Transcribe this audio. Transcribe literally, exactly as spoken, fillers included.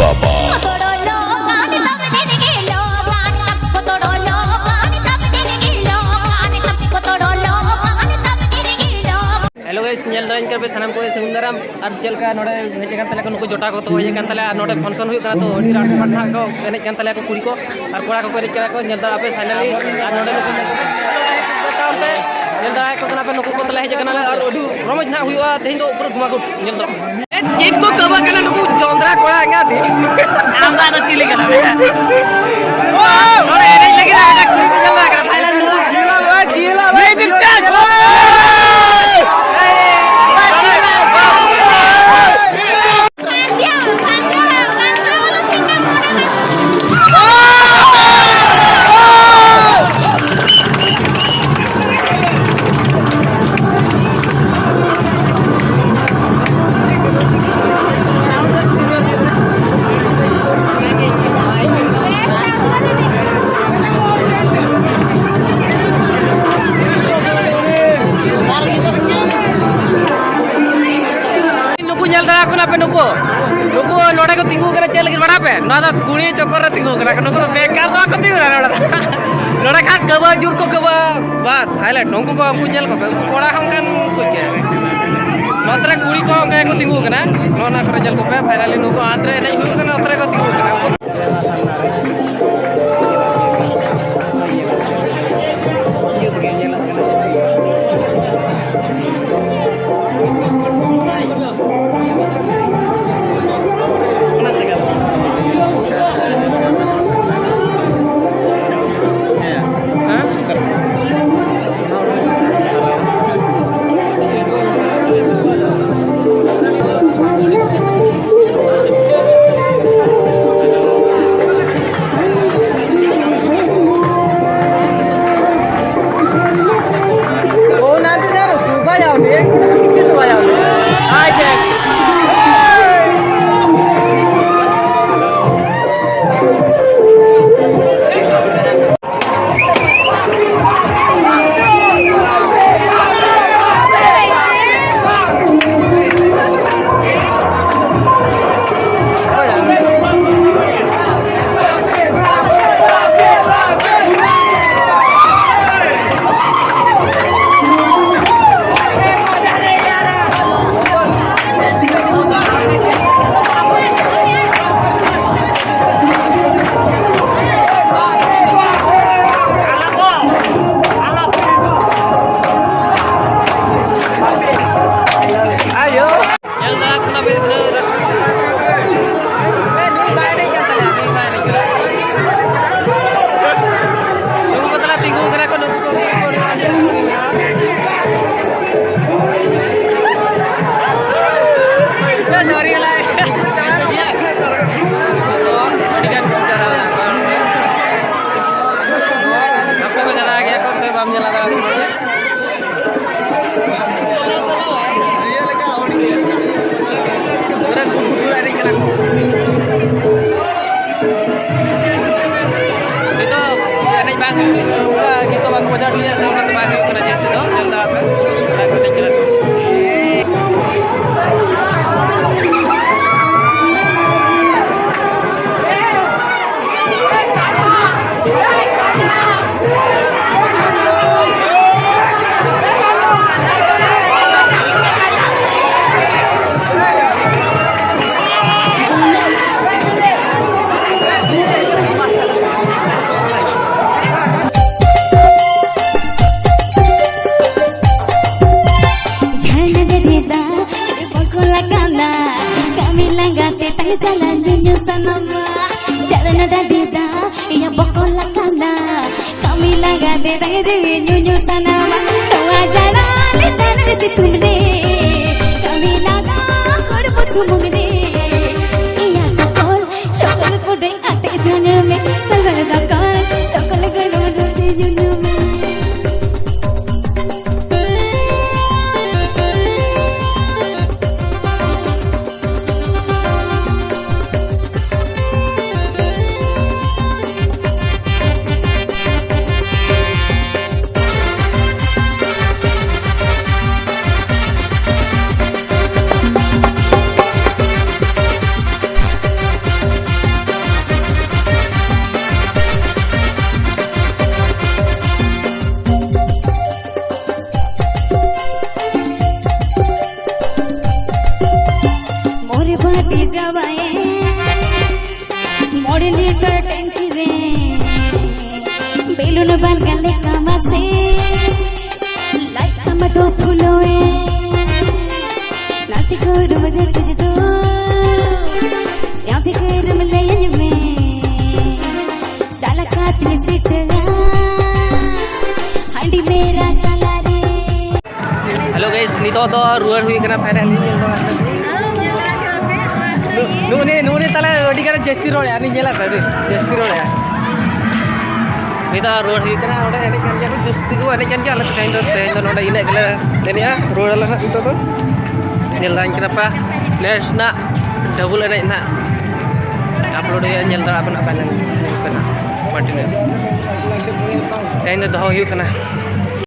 Hello guys, ᱧᱮᱞ ᱫᱟᱨᱟᱧ ᱠᱟᱱ ᱯᱮ ᱥᱟᱱᱟᱢ ᱠᱚᱜᱮ ᱥᱟᱹᱜᱩᱱ ᱫᱟᱨᱟᱢ᱾ ᱟᱨ ᱪᱮᱫ ᱞᱮᱠᱟ ᱱᱚᱰᱮ ᱦᱮᱡ ᱟᱠᱟᱱ ᱛᱟᱞᱮᱭᱟ ᱠᱚ, ᱱᱩᱠᱩ ᱡᱚᱴᱟᱣ ᱠᱚ ᱦᱮᱡ ᱟᱠᱟᱱ ᱛᱟᱞᱮᱭᱟ, ᱟᱨ ᱱᱚᱰᱮ function ᱦᱩᱭᱩᱜ ᱠᱟᱱᱟ, ᱛᱚ ᱟᱹᱰᱤ ᱨᱟᱴ ᱯᱟᱴ ᱱᱟᱦᱟᱜ ᱠᱚ ᱮᱱᱮᱡ ᱠᱟᱱ ᱛᱟᱞᱮᱭᱟ ᱠᱚ ᱠᱩᱲᱤ ᱠᱚ, ᱟᱨ ᱠᱚᱲᱟ ᱠᱚᱠᱚ ᱮᱱᱮᱡ ᱠᱟᱱᱟ ᱠᱚ᱾ ᱧᱮᱞ ᱫᱟᱨᱟ ᱟᱯᱮ, finally, ᱟᱨ ᱱᱚᱰᱮ ᱱᱩᱠᱩ ᱧᱮᱞ ᱫᱟᱨᱟ ᱟᱠᱚ ᱠᱟᱱᱟ ᱯᱮ, ᱱᱩᱠᱩ ᱠᱚ ᱛᱟᱞᱮ ᱦᱮᱡ ᱟᱠᱟᱱᱟ ᱞᱮ, ᱟᱨ ᱟᱹᱰᱤ ᱨᱚᱢᱚᱡᱽ ᱱᱟᱦᱟᱜ ᱦᱩᱭᱩᱜᱼᱟ ᱛᱮᱦᱮᱧ ᱫᱚ, ᱯᱩᱨᱟᱹ ᱜᱷᱩᱢᱟᱜᱷᱩᱢ ᱧᱮᱞ ᱫᱟᱨᱟ᱾ ᱪᱮᱫ ᱠᱚ ᱠᱟᱹᱣᱟᱜ ᱠᱟᱱᱟ ᱱᱩᱠᱩ ᱡᱚᱸᱫᱽᱨᱟ ᱠᱚᱲᱟ ᱮᱸᱜᱟᱛᱮ? ᱟᱢ ᱫᱚ ᱟᱫᱚ ᱪᱤᱞᱤ ᱠᱟᱱᱟ ᱵᱮ? ᱱᱚᱰᱮ ᱮᱱᱮᱡ ᱞᱟᱹᱜᱤᱫ ᱟᱨ ᱢᱤᱫᱴᱟᱝ ᱠᱩᱲᱤ ᱠᱚ ᱧᱮᱞ ᱫᱟᱲᱮᱭᱟᱜ ᱠᱟᱱᱟ᱾ Final ᱱᱩᱠᱩ ᱜᱤᱞᱟ ᱵᱷᱟᱭ, ᱜᱤᱞᱟ ᱵᱷᱟᱭ, ᱜᱤᱞᱟ ᱵᱷᱟᱭ᱾ ᱱᱩᱠᱩ ᱧᱮᱞ ᱫᱟᱲᱮᱭᱟᱠᱚ ᱠᱟᱱᱟ ᱯᱮ, ᱱᱩᱠᱩ, ᱱᱩᱠᱩ ᱱᱚᱰᱮ ᱠᱚ ᱛᱤᱸᱜᱩ ᱠᱟᱱᱟ ᱪᱮᱫ ᱞᱟᱹᱜᱤᱫ ᱵᱟᱲᱟᱭ ᱯᱮ? ᱱᱚᱣᱟ ᱫᱚ ᱠᱩᱲᱤ ᱪᱚᱠᱚᱨ ᱨᱮ ᱛᱤᱸᱜᱩ ᱠᱟᱱᱟ ᱠᱚ᱾ ᱱᱩᱠᱩ ᱫᱚ ᱵᱮᱠᱟᱨ ᱫᱚ ᱵᱟᱠᱚ ᱛᱤᱸᱜᱩ ᱠᱟᱱᱟ ᱱᱚᱰᱮ ᱫᱚ᱾ ᱱᱚᱰᱮ ᱠᱷᱟᱱ ᱠᱟᱹᱣᱟᱹ ᱡᱳᱨ ᱠᱚ ᱠᱟᱹᱣᱟᱹ, ᱵᱟᱥ highlight᱾ ᱩᱱᱠᱩ ᱠᱚ, ᱩᱱᱠᱩ ᱧᱮᱞ ᱠᱚᱯᱮ, ᱩᱱᱠᱩ ᱠᱚᱲᱟ ᱦᱚᱸ ᱚᱱᱠᱟᱱ ᱠᱚ ᱜᱮ᱾ ᱱᱚᱛᱮ ᱨᱮ ᱠᱩᱲᱤ ᱠᱚ ᱚᱱᱠᱟ ᱜᱮᱠᱚ ᱛᱤᱸᱜᱩ ᱠᱟᱱᱟ᱾ ᱱᱚᱜᱼᱚ ᱱᱚᱣᱟ ᱠᱚᱨᱮ ᱧᱮᱞ ᱠᱚᱯᱮ, finally ᱱᱩᱠᱩ ᱟᱸᱛ ᱨᱮ ᱮᱱᱮᱡ ᱦᱩᱭᱩᱜ ᱠᱟᱱᱟ, ᱱᱚᱛᱮ ᱨᱮᱠᱚ ᱛᱤᱸᱜᱩ ᱠᱟᱱᱟ᱾ ᱟᱹᱰᱤ ᱜᱟᱱ ᱠᱚ ᱪᱟᱞᱟᱣ ᱞᱮᱱᱟ᱾ ᱟᱯᱮ ᱠᱚ ᱪᱟᱞᱟᱣ ᱜᱮᱭᱟ ᱠᱚ, ᱚᱱᱛᱮ ᱵᱟᱢ ᱧᱮᱞ ᱟᱠᱟᱫᱟ᱾ ᱯᱩᱨᱟᱹ ᱜᱩᱰ ᱜᱩᱰ ᱟᱹᱰᱤ ᱠᱟᱱᱟ ᱠᱚ᱾ ᱱᱤᱛᱚᱜ ᱮᱱᱮᱡ ᱵᱟᱝ ᱦᱩᱭᱩᱜ, ᱚᱱᱠᱟ ᱜᱤᱛᱚ ᱵᱟᱝ ᱠᱚ ᱵᱟᱡᱟᱣ ᱦᱚᱪᱚᱭᱟ ᱥᱮ, ᱚᱱᱟᱛᱮ ᱵᱟᱝ ᱦᱩᱭᱩᱜ ᱠᱟᱱᱟ ᱡᱟᱹᱥᱛᱤ ᱫᱚ᱾ ᱧᱮᱞ ᱫᱟᱲᱮᱭᱟᱜ ᱯᱮ, ᱚᱱᱟ ᱠᱚ ᱮᱱᱮᱡ ᱠᱟᱱᱟ ᱠᱚ᱾ ᱡᱷᱟᱨᱱᱟ ᱰᱟᱹᱰᱤ ᱫᱟᱜ ᱨᱮ ᱵᱚᱠᱚᱞ ᱟᱠᱟᱱᱟ, ᱠᱟᱹᱢᱤ ᱞᱟᱸᱜᱟ ᱛᱮ ᱛᱟᱦᱮᱸ ᱪᱟᱞᱟᱜ ᱧᱩᱧᱩ ᱥᱟᱱᱟᱢᱟ᱾ ᱡᱷᱟᱨᱱᱟ ᱰᱟᱹᱰᱤ ᱫᱟᱜ ᱤᱧᱟᱹᱜ ᱵᱚᱠᱚᱞ ᱟᱠᱟᱱᱟ, ᱠᱟᱹᱢᱤ ᱞᱟᱸᱜᱟ ᱛᱮ ᱛᱟᱦᱮᱸ ᱡᱤᱣᱤ ᱧᱩᱧᱩ ᱥᱟᱱᱟᱢᱟ᱾ ᱱᱚᱣᱟ ᱡᱟᱲᱟ ᱞᱮ ᱡᱟᱲᱟ ᱨᱮ ᱥᱤᱛᱩᱝ ᱨᱮ, ᱠᱟᱹᱢᱤ ᱞᱟᱸᱜᱟ ᱦᱚᱲᱢᱚ ᱥᱩᱢᱩᱝ ᱨᱮ, ᱤᱧᱟᱹᱜ ᱪᱚᱠᱚᱞ ᱪᱚᱠᱚᱞ ᱯᱩᱰᱟᱹᱭ ᱟᱛᱮ ᱡᱚᱱ ᱢᱮ, ᱥᱟᱞᱵᱟᱨ ᱪᱚᱠᱚᱞ ᱪᱚᱠᱚᱞ ᱜᱚᱨᱚᱢ ᱨᱚᱴᱮ ᱡᱚᱱ ᱢᱮ᱾ मोरे बाटी जावाए, मोरे लीटर टैंकी रे, बेलून बन गले कमासे, लाइट कम दो फुलोए, नासी को रुम दे तुझ दो, या फिकर में ले में, चाला कातिल सिटगा, हांडी मेरा चाला रे। Hello guys, ᱱᱤᱛᱚᱜ ᱫᱚ ᱨᱩᱣᱟᱹᱲ ᱦᱩᱭ ᱠᱟᱱᱟ finally᱾ ᱟᱹᱰᱤ ᱜᱟᱱ ᱡᱟᱹᱥᱛᱤ ᱨᱚᱲᱮᱜᱼᱟ, ᱟᱹᱞᱤᱧ ᱧᱮᱞᱮᱫ ᱯᱮ ᱟᱹᱰᱤ ᱡᱟᱹᱥᱛᱤ ᱨᱚᱲᱮᱜᱼᱟ᱾ ᱱᱤᱛᱚᱜ ᱨᱩᱣᱟᱹᱲ ᱦᱩᱭᱩᱜ ᱠᱟᱱᱟ, ᱚᱸᱰᱮ ᱮᱱᱮᱡ ᱠᱟᱱ ᱜᱮᱭᱟ ᱠᱚ, ᱡᱟᱹᱥᱛᱤ ᱠᱚ ᱮᱱᱮᱡ ᱠᱟᱱ ᱜᱮᱭᱟ᱾ ᱟᱞᱮ ᱫᱚ ᱛᱮᱦᱮᱧ ᱫᱚ, ᱛᱮᱦᱮᱧ ᱫᱚ ᱱᱚᱰᱮ ᱤᱱᱟᱹᱜ ᱜᱮᱞᱮ ᱮᱱᱮᱡᱼᱟ, ᱨᱩᱣᱟᱹᱲ ᱟᱞᱮ ᱦᱟᱸᱜ ᱱᱤᱛᱚᱜ ᱫᱚ᱾ ᱧᱮᱞ ᱫᱟᱲᱮᱭᱟᱜ ᱠᱟᱱᱟ ᱯᱮ, ᱱᱮᱥ ᱨᱮᱱᱟᱜ ᱰᱟᱵᱚᱞ ᱮᱱᱮᱡ ᱱᱟᱦᱟᱜ ᱟᱯᱞᱳᱰ ᱦᱩᱭᱩᱜᱼᱟ, ᱧᱮᱞ ᱫᱟᱲᱮᱭᱟᱜ ᱠᱟᱱᱟ ᱯᱮ, ᱧᱮᱞ ᱠᱟᱱᱟ ᱠᱚᱱᱴᱤᱱᱤᱭᱩ᱾ ᱛᱮᱦᱮᱧ ᱫᱚ ᱫᱚᱦᱚ ᱦᱩᱭᱩᱜ ᱠᱟᱱᱟ᱾